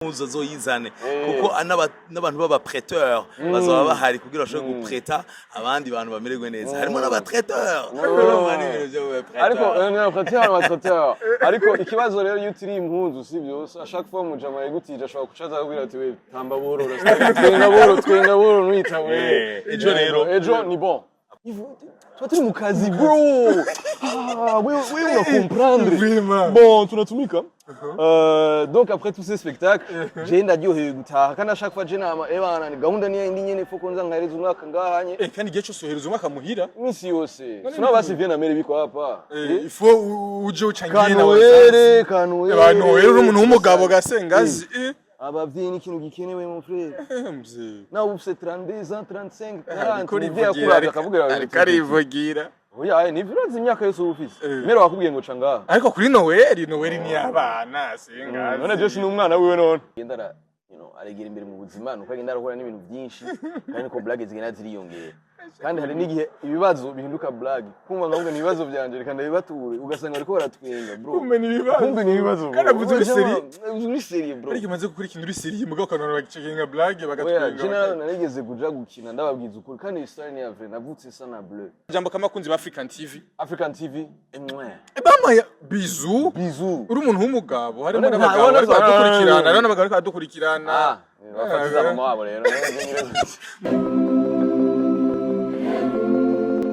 Impuzu azoyizane, kuko n'abantu b'aba prêteur bazaba bahari kugira bashobore gupreta abandi bantu bamererwe neza. Harimo n'aba traiteur. Urumva ni ibintu byo Ariko prêteur. Prêteur, aba traiteur. Ariko ikibazo rero, iyo utiri impuzu, sivyo, à chaque fois mujama yegutije ashobora kucaza akubwira ati: "We tamba buhoro, twenga buhoro, twenga buhoro, ntuyitabure." Ejo rero. Ejo ni bon. Tuba turi mu kazi, bro. Ah, wewe wewe una comprendre. Vraiment. Bon, tunatumika. Donc après tous ces spectacles, je ndaryohewe gutaha, kandi à chaque fois je nama ebana ni gahunda niya indi nyene, faut ko nza nkahereza umwaka ngahanye. Kandi igihe cyose uhereza umwaka muhira. Misi yose sina basi viens na mere biko hapa. Il faut uje ucangiye na Kanoere, kanoere. Abantu rero, uri umuntu w'umugabo gasengazi. Abavyeyi ni ikintu gikenewe, mon frère. Mzee. Nawe ufise 32 ans, 35, 40, Ariko umuvyeyi urivugira. akuravye akakubwira Ariko arivugira. Oya, nivyo, urazi imyaka yose uba ufise. Mère wakubwiye ngo ca ngaha. Ariko kuri Noel, Noel ni abana sengazi. None je ni umwana wiwe none? Agenda ara aregera imbere mu buzima, nuko agenda arakora n'ibintu byinshi, kandi niko blague zigenda ziriyongera. Kandi hari n'igihe ibibazo bihinduka blague, kumva nkavuga ni ibibazo byanje, reka ndabibature, ugasanga bariko baratwenga, bro. Kumbe ni ibibazo. Kumbe ni ibibazo, bro. Kandi avuze uri sérieux. Avuze uri sérieux, bro. Ariko imaze gukora ikintu uri sérieux, mugabo ukanona bagicekinga blague Oya, bagatwenga. je narigeze kuja gukina, ndababwiza ukuri, kandi histoire ni ya vrai, navutse nsa na bleu. Jambo kamakunzi ba African TV. African TV mwe. Bamaye bisous. Bisous. Uri umuntu w'umugabo, harimo None n'abagabo bariko baradukurikirana, hariho n'abagabo bariko baradukurikirana. Ah, bafatiza mama wabo rero.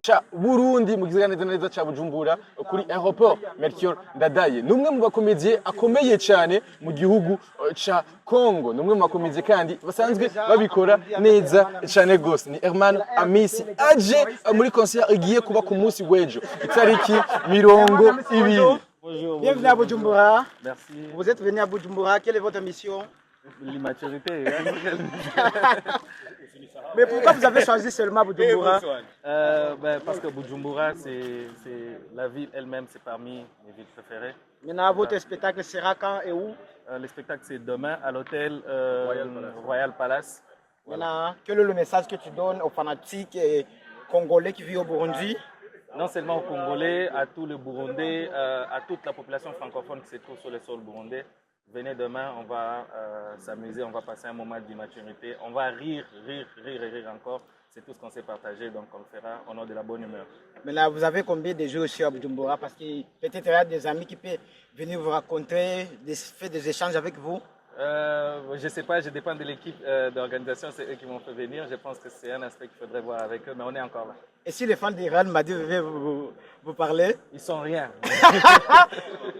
Ca Burundi, mu gisagara neza neza ca Bujumbura, kuri aéroport. Melchior Ndadaye ni umwe mu ba comédiens akomeye cyane mu gihugu ca Congo, ni umwe mu ba comédiens kandi basanzwe babikora neza cyane gose. Ni Herman Amisi aje muri concert igiye kuba ku munsi w'ejo, itariki 20. Bienvenue à Bujumbura. Merci. Vous êtes venu à Bujumbura. Quelle est votre mission? L'immaturité. Mais pourquoi vous avez choisi seulement Bujumbura? Ben, parce que Bujumbura, c'est la ville elle-même, c'est parmi mes villes préférées. Maintenant, votre spectacle sera quand et où? Le spectacle, c'est demain à l'hôtel Royal Palace. Maintenant, quel est le message que tu donnes aux fanatiques et congolais qui vivent au Burundi? Non seulement aux Congolais, à tous les Burundais, à toute la population francophone qui se trouve sur le sol burundais. Venez demain, on va s'amuser, on va passer un moment d'immaturité, on va rire, rire, rire et rire encore. C'est tout ce qu'on s'est partagé, donc on le fera au nom de la bonne humeur. Maintenant, vous avez combien de jours ici à Bujumbura? Parce que peut-être il y a des amis qui peuvent venir vous raconter, faire des échanges avec vous. Je ne sais pas, je dépends de l'équipe d'organisation, c'est eux qui m'ont fait venir. Je pense que c'est un aspect qu'il faudrait voir avec eux, mais on est encore là. Et si les fans de Real Madrid veulent vous parler? Ils sont rien.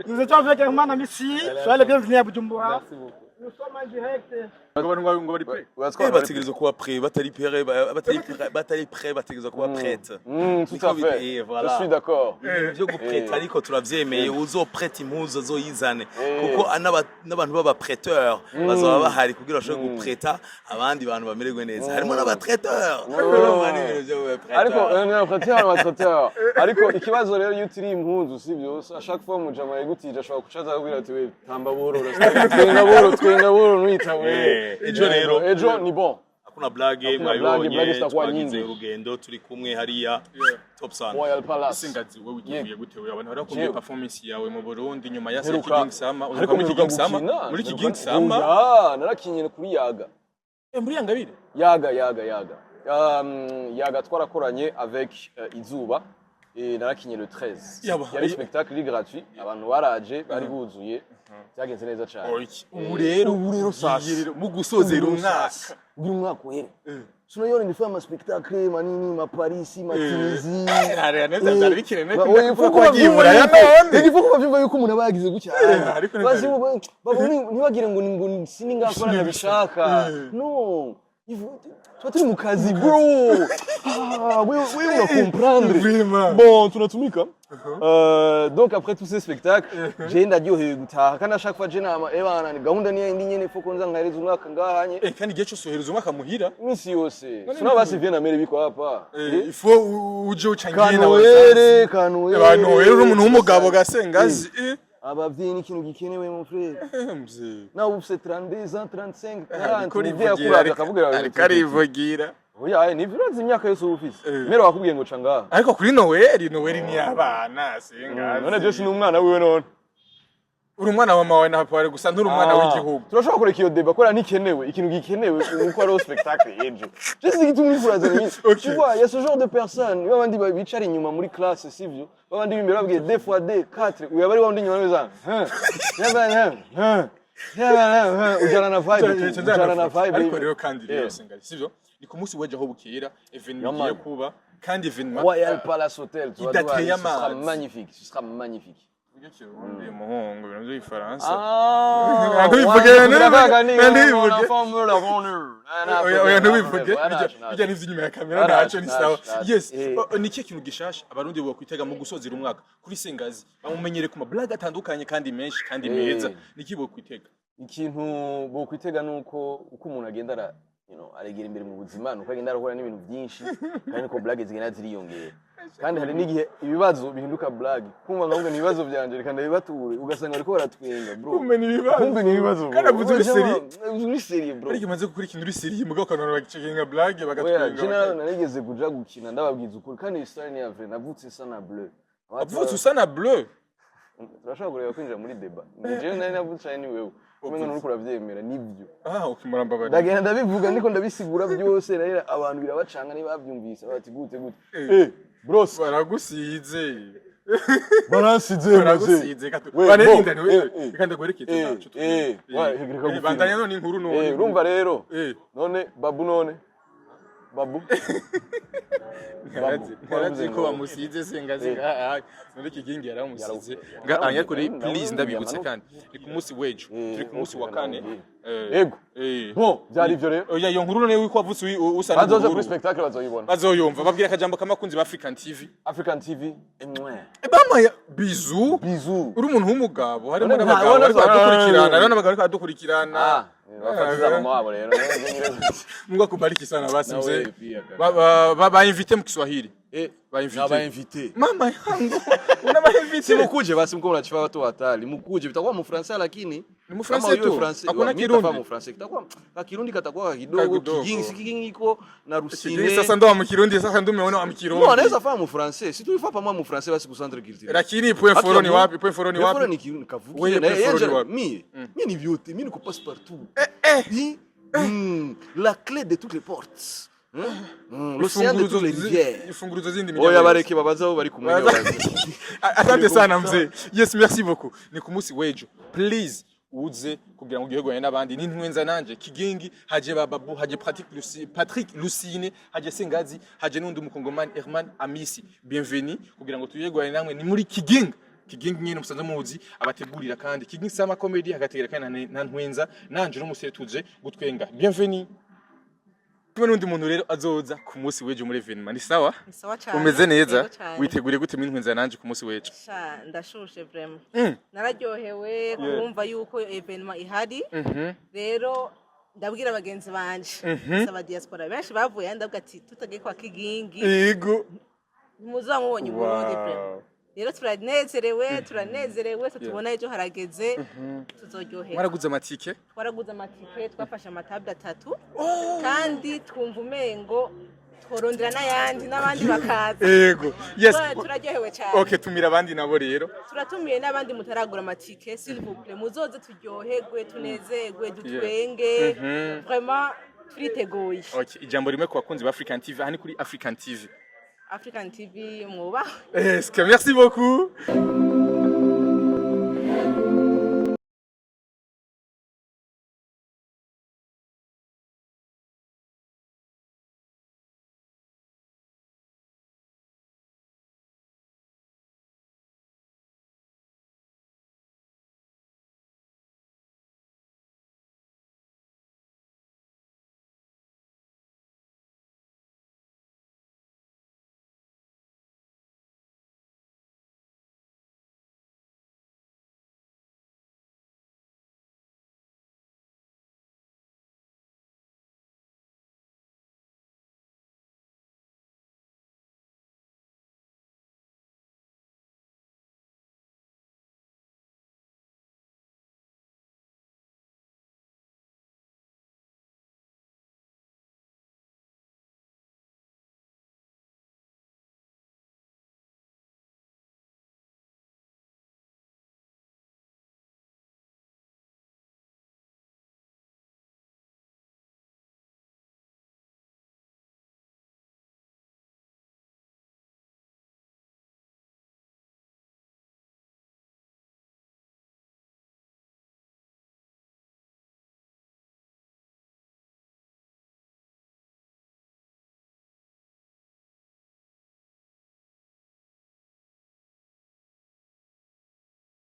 Nous étions avec Herman Amisi. Soyez les bienvenus à Bujumbura. Merci beaucoup. Nous sommes en direct. Ngo ngo bari prêts. Bategerezwa kuba prêt, batari prêt, batari prêt, batari prêt, bategerezwa kuba prête. Tout à fait. Voilà. Je suis d'accord. Ibintu byo gupreta, ariko turavyemeye, uzopreta impuzu azoyizane, kuko n'abantu b'aba prêteur bazaba bahari kugira bashobore gupreta abandi bantu bamererwe neza. Harimo n'aba traiteur. Urumva ni ibintu byo Ariko prêteur. Prêteur, aba traiteur. Ariko ikibazo rero, iyo utiri impuzu, sivyo, à chaque fois mujama yegutije ashobora kucaza akubwira ati: "We tamba buhoro, twenga buhoro, twenga buhoro, ntuyitabure." Ejo rero. Ejo ni bon. Hakuna blague. Hakuna blague, blague Mwabibonye, zitakuwa twagize nyingi. urugendo turi kumwe hariya top sana. Royal Palace. Singazi, wewe witeguye gute? Wewe abantu barakumbuye Jewe. performance yawe mu Burundi nyuma ya Mperuka Kigingi Sama. ariko Uheruka muri mperuka Kigingi Sama? gukina. Muri Kigingi Sama. Oya, narakinye kuri Yaga. Muri Yangabire. Yaga, Yaga, Yaga. Yaga twarakoranye avec Izuba et narakinye le 13. Yaba. Yari spectacle iri gratuit, abantu baraje bari buzuye, byagenze neza cyane. Oya, ubu rero Ubu rero sasa. ugiye rero mu gusozera umwaka. Ugira umwaka uhere, sinayone ndifanya ma spectacle manini, ma Paris, ma Tunisie. Hariya neza byari bikenewe Ba- ko oya, kuvuga ko ifuko wagiye i bavyumva Buraya none. Igifu ko bavyumva yuko umuntu aba yagize gutya. Ariko Bazi babone, ntibagire ngo sini ngakora nabishaka. No. Tuba turi mu kazi, bro. Ah, wewe wewe una comprendre. Vraiment. Bon, tunatumika. Donc après tous ces spectacles, je ndaryohewe gutaha, kandi à chaque fois je nama ebana ni gahunda niya indi nyene, faut ko nza nkahereza umwaka ngahanye. Kandi igihe cyose uhereza umwaka muhira. Misi yose. Sina basi viens na mere biko hapa. Il faut uje ucangiye na Kanoere, kanoere. Abantu rero, uri umuntu w'umugabo gasengazi. Abavyeyi ni ikintu gikenewe, mon frère. Mzee. Nawe ufise 32 ans, 35, 40, Ariko umuvyeyi urivugira. akuravye akakubwira Ariko arivugira. Oya, nivyo, urazi imyaka yose uba ufise. Mère wakubwiye ngo ca ngaha. Ariko kuri Noel, Noel ni abana sengazi. None je ni umwana wiwe none? Uri umwana wa mawe na papa wawe gusa, nturi umwana w'igihugu. Turashobora kureka iyo débat kubera ntikenewe. Ikintu gikenewe nuko hariho spectacle ejo. Je sais igituma uriko urazana ibindi. Tu vois, il y a ce genre de personnes, babandi bicara inyuma muri classe, sivyo? Babandi b'imbere babwiye 2 fois 2 4, uyu aba ari wundi inyuma neza. Hein, hein, hein, ujana na vibe tu, ujana na vibe. Ariko rero kandi rero Sengazi, sivyo, ni ku munsi w'ejo aho bukera événement Yeah, igiye man. kuba, kandi événement Royal Palace Hotel, tu vas Idateye voir, ce sera amazi. magnifique, ce sera magnifique. Uvuge Kirundi, muhungu, ibintu by'igifaransa. Ah, Ntubivuge, ntubivuge. Oya, oya, ntubivuge. Bijya n'ivyo inyuma ya kamera, ntacyo, ni sawa. Yes. Oh, ni ikihe kintu gishasha Abarundi bokwitega mu gusozera umwaka kuri Sengazi? Bamumenyere ku mablage atandukanye kandi menshi kandi meza. Ni iki bokwitega? Ikintu bokwitega nuko uko umuntu agenda ara aregera imbere mu buzima, nuko agenda arahura n'ibintu byinshi kandi niko blague zigenda ziriyongera. Kandi hari n'igihe ibibazo bihinduka blague, kumva nkavuga ni ibibazo byanje, reka ndabibature, ugasanga bariko baratwenga, bro. Kumbe ni ibibazo. Kumbe ni ibibazo, bro. Kandi avuze uri sérieux. Uri sérieux, bro. Ariko imaze gukora ikintu uri sérieux, mugabo ukanona bagicekinga blague, Oya, bagatwenga. je narigeze kuja gukina, ndababwiza ukuri, kandi histoire ni ya vrai, navutse nsa na bleu. Wavutse usa na bleu? Turashobora kureba kwinjira muri débat. Ni jewe nari navutse ari ni wewe umengo nuriko uravyemera, nibyo. Ah, okay, murambabarira. Ndagenda ndabivuga, ndiko ndabisigura byose rero, abantu birabacanga niba babyumvise, bati gute gute, eh bros. Baragusize. Baransize maze. Baragusize gato. We, Barinda bo, ni reka ndagwerekeze. eh, Ntaco. wa, reka gufilma. Bandanya none inkuru none. Urumva rero, none babu, none babu. Ntarazi ko bamusize Sengazi. None Kigingi yaramusize nga anyakuri. Please, ndabibutse kandi ni ku munsi w'ejo, turi ku munsi wa kane. Yego. Bon, byari ivyo rero. Oya, iyo nkuru none wiko wavutse usa Bazoza kuri n'ubururu. spectacle, bazoyibona. Bazoyumva. Babwira akajambo k'amakunzi ba African TV. African TV mwe. Bama bizu. Bizu. Uri umuntu w'umugabo, harimo None n'abagabo bariko baradukurikirana, hariho n'abagabo bariko baradukurikirana. Ah, bafatiza mama wabo rero. Mungu akubariki sana basi. Na Mzee. wewe pia, kaka. Ba invite mu Kiswahili. Ba invite. Na ba invite. Mama yangu, una invite. Si mukuje basi, mko mnachifaa watu hatari. Mukuje, bitakuwa mu français lakini Ni mu français kama tu. uyue français, Hakuna wa, mi Kirundi. nitafaa mu français. Kitakuwa ka Kirundi katakuwa kidogo. Kidogo. Kigingi, si Kigingi iko na Kigingi. Rusine. Sasa ndo wa mu Kirundi, sasa ndo umeona wa mu Kirundi. No, anaweza faa mu français. Si tulifaa pamoja mu français basi ku centre culturel. Lakini point fort ni wapi? Point fort ni Point fort wapi? ni Kirundi kavuki. Wewe, Na point fort ni yeye wapi? mie ni vyote, mie niko passe partout. La clé de toutes les portes. Hein? L'océan de toutes les rivières. Ifunguruzo zindi Oya, miryango. bareke babaza aho bari kumwe. Asante sana mzee. Yes, merci beaucoup. Ni ku munsi w'ejo. Please uze kugira ngo ugiye n'abandi n'intwenza nanje Kigingi, haje bababu, haje Patrick Lucy, Patrick Lucine, haje Sengazi, haje n'undi mukongomani Herman Amisi. Bienvenue kugira ngo tuyegwane namwe, ni muri Kigingi. Kigingi nyene musanze muzi abategurira kandi Kigingi Sama Comedy, hagategera kandi na Ntwenza nanje no musere tuje gutwenga. Bienvenue. Kumwe n'undi muntu rero azoza ku munsi w'ejo muri événement. Ni sawa? Ni sawa cyane. Umeze neza? Yego cyane. Witeguriye gute muri Ntwenza nanje ku munsi w'ejo? Sha, ndashushe vraiment. Nararyohewe kumva yuko événement ihari. Rero ndabwira bagenzi banje, saba diaspora benshi bavuye, ndavuga ati tutagiye kwa Kigingi ntimuzaba mubonye Burundi vraiment. Rero turanezerewe, turanezerewe, tutubona ejo harageze, tuzoryoherwa. Mwaraguze amatike? Twaraguze amatike, twafashe amatabule atatu, kandi twumva umengo tworondera n'ayandi n'abandi bakaza. Yego, yes. Turaryohewe cyane. Okay, tumira abandi nabo rero. Turatumiye n'abandi mutaragura amatike, s'il vous plaît, muzoze turyoherwe, tunezerwe, dutwenge. Vraiment turiteguye. Okay, ijambo rimwe ku bakunzi ba African TV. Aha ni kuri African TV. African TV mwubahwe. Est-ce que merci beaucoup.